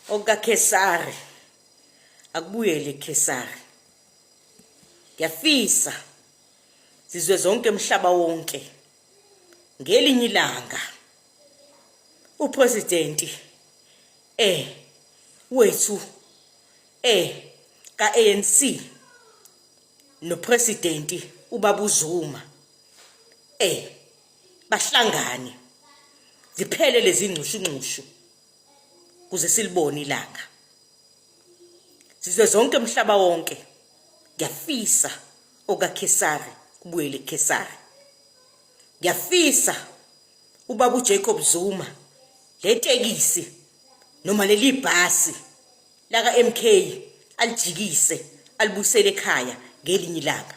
OkukaKhesari akubuyele kuKhesari. Ngiyafisa zizwe zonke emhlaba wonke ngelinye ilanga upresident wethu ka-ANC nopresident ubaba uZuma bahlangane ziphele lezi ngxushungxushu kuze silibone ilanga zizwe zonke emhlaba wonke. Ngiyafisa okaKhesari kubuyele kuKhesari. Ngiyafisa ubaba uJacob Zuma le tekisi noma leli bhasi laka MK alijikise alibuyisele ekhaya ngelinye ilanga.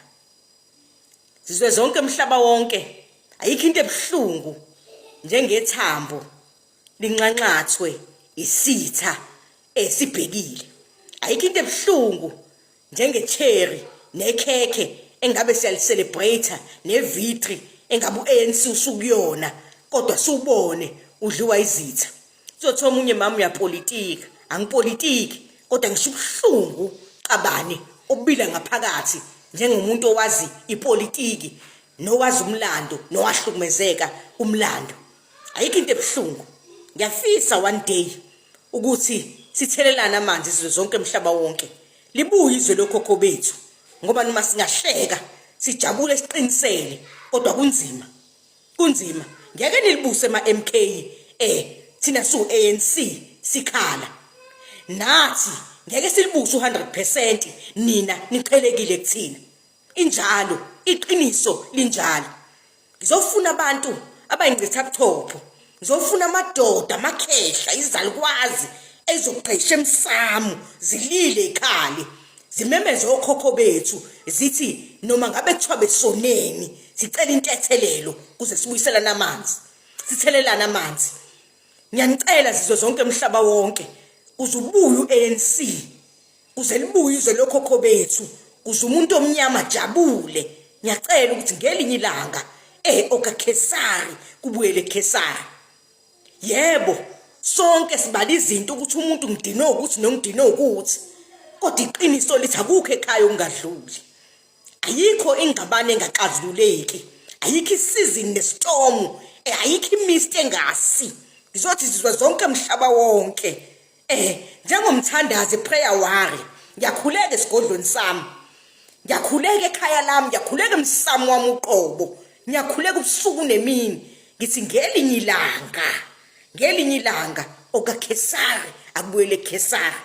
Zizwe zonke emhlaba wonke, ayikho into ebuhlungu njengethambo linxanxathwe isitha esibhekile. Ayikho into ebuhlungu njengecherry nekhekhe engabe siyali-celebrate nevictory engabe u-ANC usukuyona, kodwa siwubone udliwa izitha. Kuzothiwa omunye, mama, uyapolitika. Angipolitiki, kodwa ngisho ubuhlungu qabane obila ngaphakathi njengomuntu owazi ipolitiki nowazi umlando nowahlukumezeka umlando. Ayikho into ebuhlungu. Ngiyafisa one day ukuthi sithelelane amanzi izwe zonke emhlaba wonke, libuye izwe lokhokho bethu, ngoba noma singahleka sijabule siqinisele, kodwa kunzima, kunzima. Ngeke nilibuse ema-MK thina su ANC sikhala nathi ngeke silibuse u-100%, nina niqhelekile kuthina. Injalo iqiniso, linjalo. Ngizofuna abantu abayingcithabuchopho, ngizofuna amadoda, amakhehla, izalukwazi ezogqisha emsamo zilile ikhali zimemeze okhokho bethu zithi noma ngabe kuthiwa besoneni, sicela intethelelo kuze sibuyiselane amanzi, sithelelane amanzi. Ngiyanicela zizwe zonke emhlaba wonke, kuze ubuye u-ANC, kuze libuye izwe lokhokho bethu, kuze umuntu omnyama jabule. Ngiyacela ukuthi ngelinye ilanga okaKhesari kubuyele eKhesari. Yebo, sonke sibala izinto ukuthi umuntu ngidinwe ukuthi nongidinwe ukuthi, kodwa iqiniso lithi akukho ekhaya okungadluli, ayikho ingxabano engaxazululeki, ayikho isizini nesitomu, ayikho imist engasi. Ngizothi zizwe zonke emhlaba wonke, njengomthandazi, prayer warrior, ngiyakhuleka esigodlweni sami, ngiyakhuleka ekhaya lami, ngiyakhuleka emsamo wami uqobo, ngiyakhuleka ubusuku nemini. Ngithi ngelinye ilanga, ngelinye ilanga okaKhesari akubuyele eKhesari,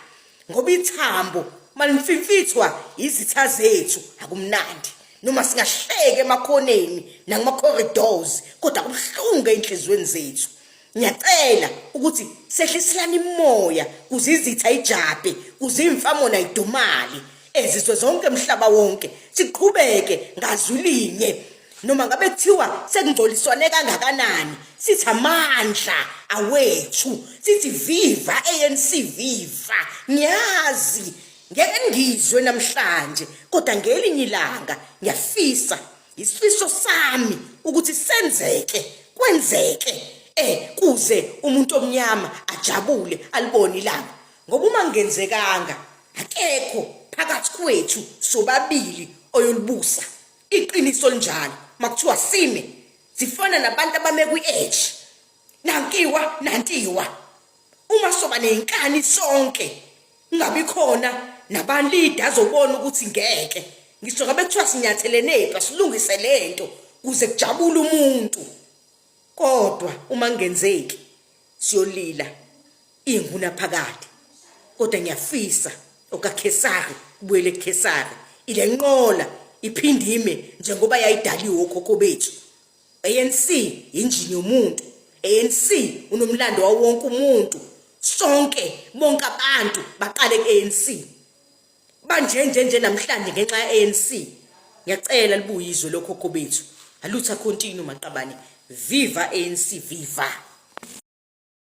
ngoba ithambo malimfimfithwa izitha zethu akumnandi. Noma singahleka emakhoneni nakuma-corridors, kodwa kubuhlungu ey'nhliziyweni zethu. Ngiyacela ukuthi sehliselane imoya kuze izitha ijabhe, kuze imfamona idumale ezizwe zonke emhlaba wonke, siqhubeke ngazwi linye noma ngabe kuthiwa sekungcoliswane kangakanani. Sithi amandla awethu, sithi viva ANC, viva. Ngiyazi ngeke ngizwe namhlanje, kodwa ngelinye ilanga ngiyafisa, isifiso sami ukuthi senzeke, kwenzeke kuze umuntu omnyama ajabule alibone ilanga, ngoba uma kungenzekanga akekho phakathi kwethu sobabili oyolibusa. Iqiniso linjalo. Makuthiwa sime sifana nabantu abame kwi-edge, nankiwa nantiwa, uma soba nenkani sonke kungabi khona nabalida azobona ukuthi ngeke ngisho ngabe kuthiwa sinyathelene silungise lento kuze kujabule umuntu. Kodwa uma kungenzeki siyolila inguna phakade. Kodwa ngiyafisa okaKhesari kubuyele kuKhesari, ile nqola iphinde ime njengoba yayidaliwe okhokho bethu. ANC injini yomuntu, ANC unomlando wawo wonke umuntu, sonke bonke abantu baqale ku-ANC, banje nje nje namhlanje ngenxa ye-ANC. Ngiyacela libuye izwe lokhokho bethu. Alutha continue maqabane. Viva ANC, viva.